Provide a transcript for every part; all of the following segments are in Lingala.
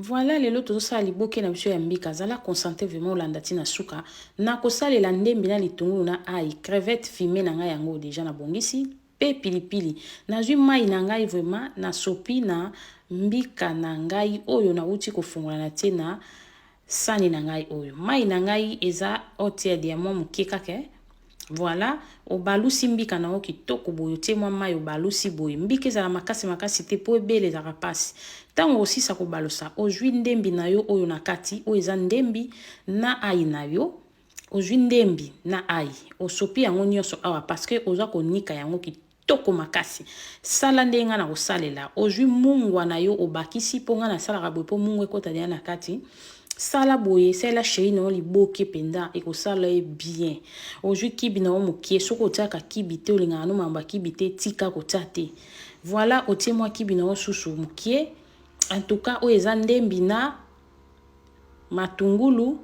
Voilà, lelo tozosala liboke na biso ya mbika. Zala concentré vraiment, olanda ti na suka. Nakosalela ndembi na litungulu na ail, crevette fumée na ngai yango déjà nabongisi, mpe pilipili. Nazwi mai na ngai vraiment, nasopi na mbika na ngai oyo nauti kofungola, na tie na sani na ngai oyo. Mai na ngai eza eau tiède ya mwa moke kaka. Voilà, obalusi mbika na yo kitoko boye, otie mwa mai, obalusi boye. Mbika ezala makasi makasi te mpo ebele ezalaka mpasi. Ntango osisa kobalusa, ozwi ndembi na yo oyo na kati, oyo eza ndembi na ail na yo. Ozwi ndembi na ail, osopi yango nyonso awa parce que oza konika yango kitoko makasi. Sala ndenge ngai na kosalela. Ozwi mungwa na yo, obakisi, mpo ngai nasalaka boye mpo mungwa ekota deya na kati. Sala boye, salela chéri na yo liboke mpenza, ekosala ye bien. Ozwi kibi na yo mokie. Soki otiaka kibi te, olingaka no mambo ya kibi te, tika kotia te. Voilà, otie mwa kibi na yo susu mokie. En tout cas, oyo eza ndembi na matungulu,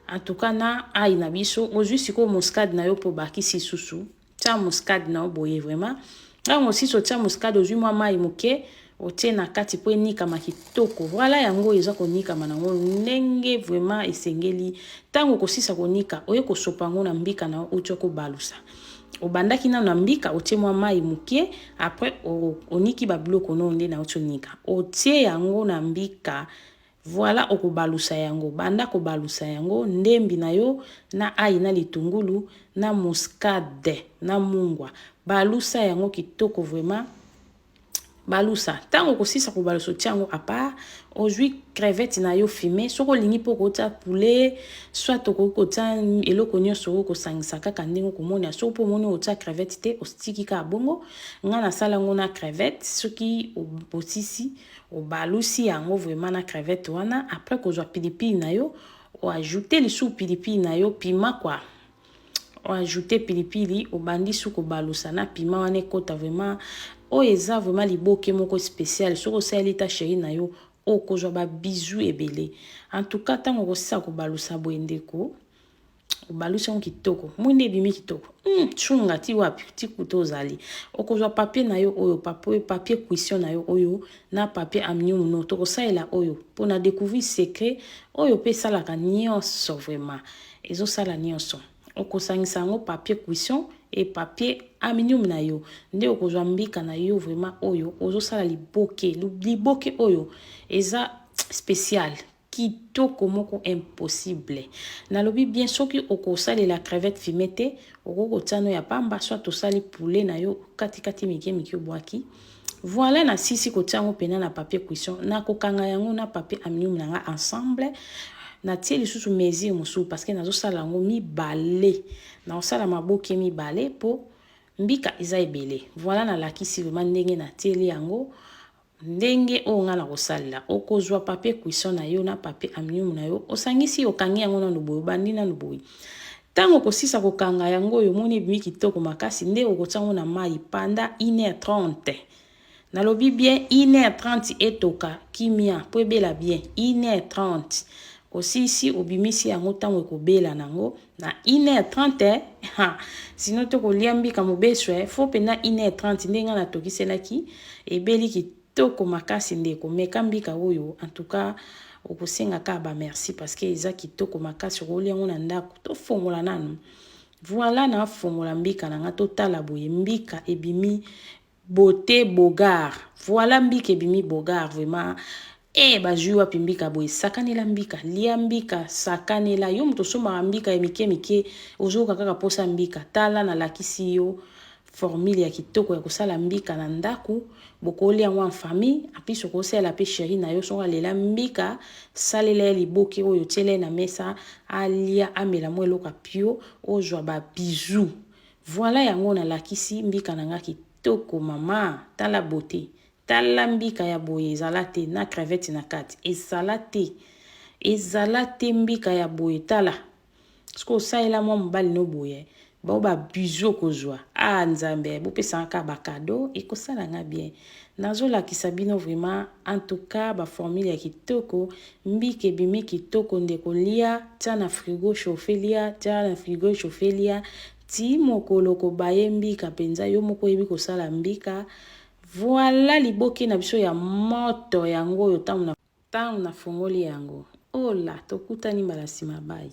en tout cas na ail na biso. Ozwi sikoyo muscade na yo mpo obakisi susu. Tia muscade na yo boye vraiment. Ntango osisi otia muscade, ozwi mwa mai moke, otie na kati mpo enikama kitoko. Voilà, yango eza konikama nango ndenge vraiment esengeli. Ntango okosisa konika, oye kosopa yango na mbika na yo outi kobalusa. Obandaki nano na mbika, otie mwa mai moke, après oniki babiloko no nde nauti onika, otie yango na mbika. Voilà, okobalusa yango, banda kobalusa yango, ndembi na yo na ail na litungulu na muscade na mungwa. Balusa yango kitoko vraiment, balusa. Ntango okosisa kobalusa, otia yango à part. Ozwi crevette na yo fumée. Soki olingi mpo kotia poulet, soit okoki kotia eloko nyonso, okoki kosangisa kaka ndenge okomona. Soki mpo omoni otia crevette te, otiki kaka bongo. Ngai nasala yango na crevette. Soki osisi, obalusi yango vraiment na crevette wana, après kozwa pilipili na yo, oajoute lisusu pilipili na yo, piment quoi. Oajoute pilipili, obandi su kobalusa na piment wana ekota vraiment. Oyo eza vraiment liboke moko spécial. Soki osaleli ta chéri na yo, okozwa babisous ebele. En tout cas, ntango okosisa kobalusa boye, ndeko, obalusi yango kitoko, mwinda ebimi kitoko. Tshunga ti wapi ti kuta ozali, okozwa papier na yo oyo, papier cuisson na yo oyo na papier aluminium. No tokosalela oyo mpona découvrir secret oyo mpe esalaka nyonso vraiment, ezosala nyonso. Okosangisa yango, papier cuisson et papier aluminium na yo, nde okozwa mbika na yo vraiment oyo ozosala liboke. Liboke oyo eza spécial, kitoko moko impossible. Nalobi bien, soki okosalela crevette fumée te, okoki kotia no ya pamba, soit osali poulet na yo katikati mike mike, obwaki. Voilà, nasisi kotia yango mpena na papier cuisson, nakokanga yango na papier aluminium na nga ensemble. Natie lisusu mesure mosusu parce que nazosala yango mibale, nakosala maboke mibale mpo mbika eza ebele. Voilà, nalakisi vraiment ndenge natieli yango, ndenge oyo ngai na kosalela. Okozwa papier cuisson na yo na papier aluminium na yo, osangisi, okangi yango nanu boye, obandi nanu boye. Ntango okosisa kokanga yango, oyo omoni ebimi kitoko makasi, nde okotia yango na mai pendant 1h30. Nalobi bien, 1h30, etoka kimia mpo ebela bien. 1h30, osilisi, obimisi yango. Ntango ekobela nango na 1h30, sinon te kolia mbika mobeso. Faut mpenza 1h30. Ndenge ngai natokiselaki, ebeli kitoko makasi. Ndeko, meka mbika oyo. En tout cas, okosenga kaka bamerci parce que eza kitoko makasi. Okolia yango na ndako. Tofongola nanu. Voilà, nafongola mbika na nga, totala boye mbika ebimi beauté bogar. Voilà, mbika ebimi bogar vraiment. E bazwi wapi mbika boye? Sakanela mbika, lia mbika, sakanela. Yo moto osombaka mbika ya mike mike, ozoyoka kaka mposa mbika. Tala, nalakisi yo formule ya kitoko ya kosala mbika na ndako. Bokolia yango en famille. Apis okosalela mpe chéri na yo. Soki alela mbika, salela ye liboke oyo, otiela ye na mesa, alia, amela mwa eloko ya pio, ozwa babisous. Voilà, yango nalakisi mbika na nga kitoko. Mama, tala beauté, tala mbika ya boye ezala te na crevette na kati, ezala te, ezala te mbika ya boye. Tala, soki osalela mwa mobali no boye, bao babisous okozwa. A Nzambe, bopesanga kaka bacadeaux, ekosala nga bien. Nazolakisa bino vraiment, en tout cas, baformule ya kitoko. Mbika ebimi kitoko, ndeko. Lia, tia na frigo, chauffe, lia, tia na frigo, chauffe, lia ti mokolo kobaye mbika mpenza. Yo moko oyebi kosala mbika. Voilà, liboke na biso ya moto yango oyo. Ntango na Ntango nafongoli yango, ola, tokutani mbala nsima, bai.